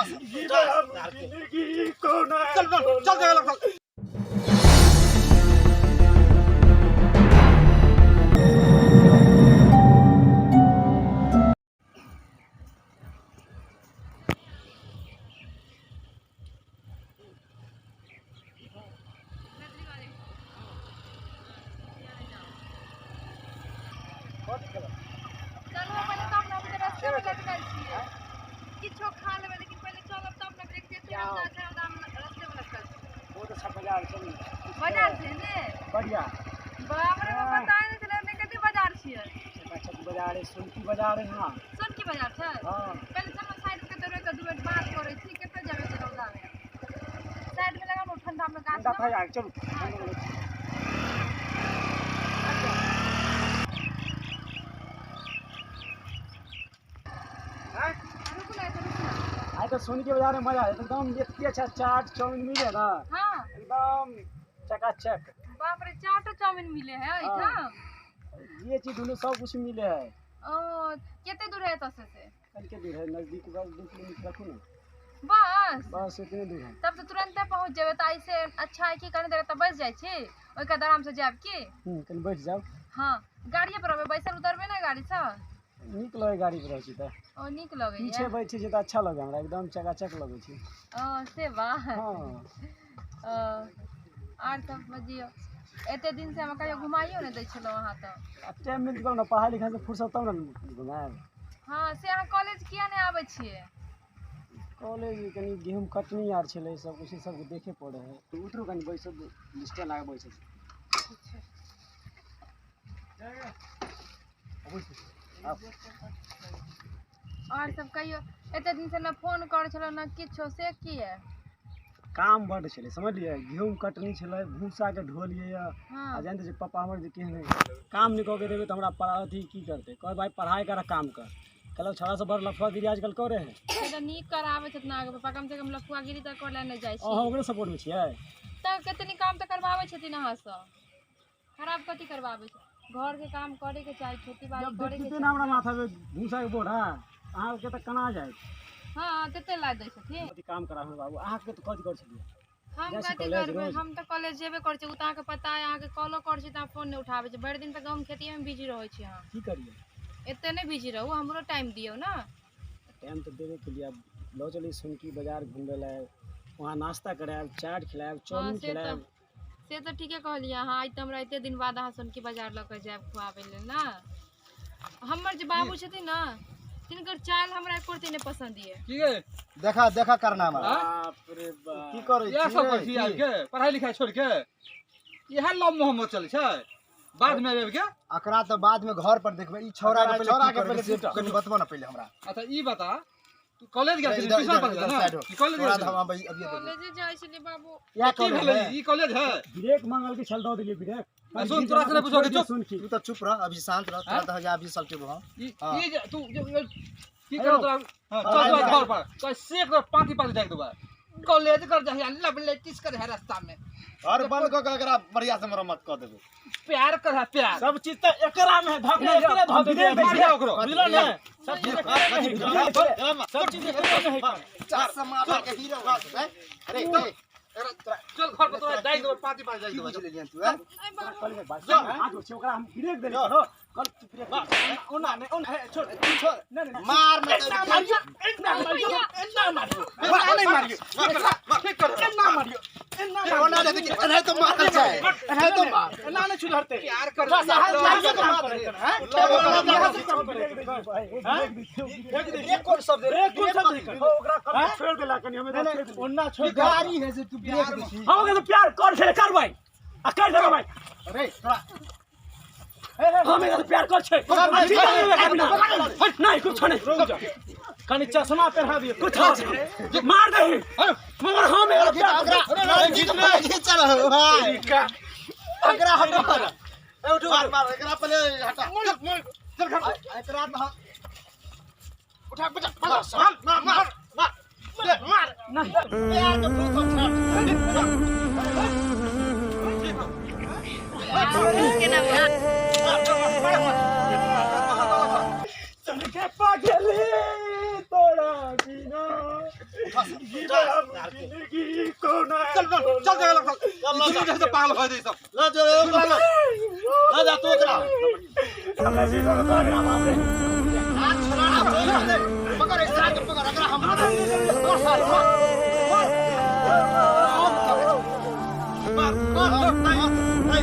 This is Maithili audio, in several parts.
बस जिंदगी कोना चल चल चल जगह लग चल। चलू पहिले तब ने, अभी तऽ रस्ते मे लटकल छियै। किछो खा लेबै, लेकिन पहिले चलब तब ने। एक जेते रस्ता छै, ओकरा हम रस्ते मे लटकल छियै। बहुत अच्छा बाजार छै। बाजार छै ने? बढ़िया। बाप रे बाप, पता नहि छलै। एने कते बाजार छियै? चकाचक बाजार है, सोनकी बाजार है। हाँ। सोनकी बाजार छै। हाँ। पहिले चलू साइड के, तऽ रोकि कऽ 2 मिनट बात करै छी। कतऽ जेबै एते रौदा मे? साइड मे लगाउ ने, ठंडा मे गाछ ठंडा मे। खा जाए, चलू। हाँ, चलू। रुकू ना, एतऽ रुकू ना। आइ तऽ सोनकी बाजार में मजा आय, एकदम एते अच्छा चाट चाउमिन मिले ना। एकदम चकाचक। बाप रे, चाटो चाउमीन मिले है एहिठाम? जे चीज ढूंढू सब कुछ मिले है। ओ कते दूर है एतऽ से? कनके दूर है, नजदीक, बस 2 किलोमीटर रखू ना। बस? बस इतने दूर है। तब तऽ तुरंते पहुँच जेबै। तऽ ऐसे अच्छा है कि कनी देर एतऽ बैस जाइ छी, ओहिके बाद आराम से जायब की? कनी बैठ जाउ। हाँ, गाड़िए पर रहबै, बैसल उतरबै ने गाड़ीसँ। नीक लगे गाड़ी पर रहै छी तऽ। ओ नीक लगैया। पीछे बैठे छी तऽ अच्छा लगे हमरा, एकदम चकाचक लगै छै। ओ से बात। हाँ। ओ आर सब बजियौ, एते दिन से हमरा कहियो घुमाइयो नहि दै छलहुँ अहाँ तऽ। आब टाइम मिलतै तब ने, पढ़ाइ लिखाइ से फुर्सत तब ने घुमायब। हाँ, से अहाँ कॉलेज किया नहि आबै छियै? कॉलेज कनी गेहूँ कटनी आर छलै, सब कुछ सबके देखे पड़े है। तऽ उतरू कनी, बैसू, स्टैंड आगे बैसू। आउ। आओर सब कहियो, एते दिन से ने फोन करै छलहुँ ने किछो, से किया? काम बड्ड छलै, समझलियै? गेहूँ कटनी छलै, भूसाके ढोलियै यऽ। आ जानिते छियै पप्पा हमर जे केहन है, काम नहि कऽ के देबै तऽ हमरा पढ़ा अथी की करतै? कहै भाइ पढ़ाइ कर, काम कर। कहलक छौड़ा सब बड़ लफड़ागिरी आजकल करे है। से तऽ नीक कराबै छथि ने अहाँके पप्पा, कम से कम लफुआगिरी तऽ करै नहि जाइ अहाँ छी। ओकरे सपोर्टमे छियै? तऽ कते नीक काम तऽ करबाबै छथिन अहाँसँ, खराब कथी करबाबै छै? घरके काम करैके चाही, खेती बाड़ी जब करैके देखते चाही। ने हमरा माथामे भूसाके बोरा, अहाँके तऽ केना जायत? हाँ, तते लादि दै छथिन। कथी काम कराबै बाबू अहाँके तऽ कथी करै छलियै? हम जाइ छी कथी कॉलेज करबै? रोज? हम तऽ कॉलेज जेबे करै छी, ओ तऽ अहाँके पता है। अहाँके कॉलो करै छी तऽ अहाँ फोन नहि उठाबै छी। भरि दिन तऽ गहूँम खेतिएमे बिजी रहै छी अहाँ। की करियै? एते नहि बिजी रहू, हमरो टाइम दियौ ने। टाइम तऽ देबे के लिए। आब लऽ चली सोनकी बाजार घूमबै लए, वहाँ नाश्ता करायब, चाट खिलायब, चाउमीन से तऽ खिलायब। से तऽ ठीके कहलियै अहाँ। आइ तऽ हमरा एते दिन बाद अहाँ सोनकी बाजार लऽ कऽ जायब खुआबै लेल ने। हमर जे बाबू छथिन ने, तिनकर चालि हमरा एको रत्ती नहि पसन्द यऽ। की गे? देखा देखा करनामा। बाप रे बाप। की करै इएह छी सब रे? करै छी की? आबि के पढ़ाई लिखाई छोड़ के इएह लव मोहम्मद चलै छै बाद में आबि के। एकरा तऽ बाद में घर पर देखबै, ई छौड़ा के पहिले छौड़ा की के करै पहिले से पीटऽ। कनि बतबऽ ने पहिले हमरा। अच्छा ई बता, तू कॉलेज गेल छली? इधर ट्यूशन इधर पढ़ै इधर ने साइड हो। की कॉलेज तोरा गेल तऽ हम छली? अभी अभी देखबै। कॉलेजे जाइ छलियै बाबू। इएह की कॉलेज भेलै? है? ई कॉलेज है? ब्रेक मांगल के छल, दऽ देलियै ब्रेक। आ सुन, तोरा से नहि पूछो के, चुप। सुन की तू तऽ चुप रह, अभी शांत रह। तोरा तऽ अभी सलटेबो हम। ई हाँ। ई जे तू की करू तोरा? हाँ, चल तू घर पर तो सेक तो पांती पांती जाके देबा। कॉलेज कर जाहिया लव लेटिस कर है रास्ता में। घर बंद कऽ के एकरा बढ़िया से मरम्मत कऽ देबै। प्यार कर है प्यार। सब चीज तऽ एकरा में है, धक में एकरे धऽ देलियै। मार जा ओकरो। बुझलो ने, सब चीज एकरे में है, सब चीज एकरे में है। चश्मा के हीरो भऽ जेतै। अरे ए, चल घर पर, तोरा जाई देबो, पांती पांती जाई की देबो। बुझि लेलियन तू हैं? हाथ जोड़ छी, ओकरा हम ब्रेक देलियै। कल तू ब्रेक ओना नहि, ओना छोड़। तू छोड़। नहि नहि। मार नहि तऽ मारियो, एना मारियो, एना मारियो, एना नहि मारियो। ठीक कर। एना मारियो, एना मारियो। ओना नहि देखी, एनाहिते मारल छै, एनाहिते मार। एना नहि सुधरतै। प्यार कर। यहाँ से काम करै हैं, यहाँ से काम करै हैं। ब्रेक कोन शब्द? ब्रेक कोन शब्द है? ओकरा कल छोड़ देला कनी हमे ओन्ना छोड़। गाड़ी है से तू ब्रेक दै छी? हम ओकरा से प्यार कर छे, करबै आ कर देबै भाई। अरे तोरा हम एकरा से प्यार कर छे, नहीं कुछ नहीं। कनि चश्मा पहिरा दियौ। कुछ मार दे मगर हम एकरा प्यार ओकरा घीच चल भाई, एकरा हटा। ए उठ, मार मार एकरा पहले, हटा। चल घर, एकरा तो हम उठा बचा, मार मार मार मार मार। नहीं। प्यार के फूल सब छाट। सुन के पगली तोरा बिना। जिंदगी कोना चल चल चल जगह लग चल चल पागल हो जाई सब। ल जा ओकरा ल ल जा तू ओकरा। पकड़ इस तरह के पकड़ एकरा हम मार साला मार मार मार मार मार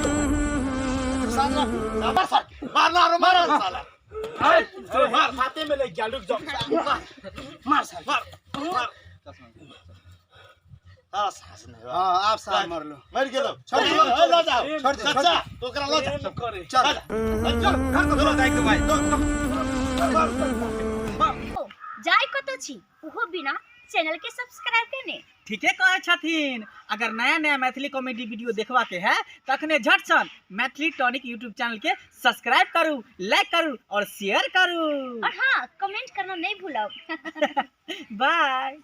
साला मार साला मार ना मार साला मार हाथे में ले गया, रुक जाओ, मार साला मार मार साला सास नहीं। हाँ, आप सार मर लो। मर गेलो, छोड़ दे, ए, ल जाओ। छोड़ दे, छोड़ चचा दे। ओकरा ल जा। प्रेम करे। चल। चल घर को चलो जाई के भाई। जाय कतऽ छी ओहो बिना चैनल के सब्सक्राइब केने? ठीके कहै छथिन। अगर नया नया मैथिली कॉमेडी वीडियो देखबा के है तखने झट सन मैथिली टॉनिक यूट्यूब चैनल के सब्सक्राइब करू, लाइक करू और शेयर करू। और हाँ, कमेंट करना नहीं भूलब। बाय।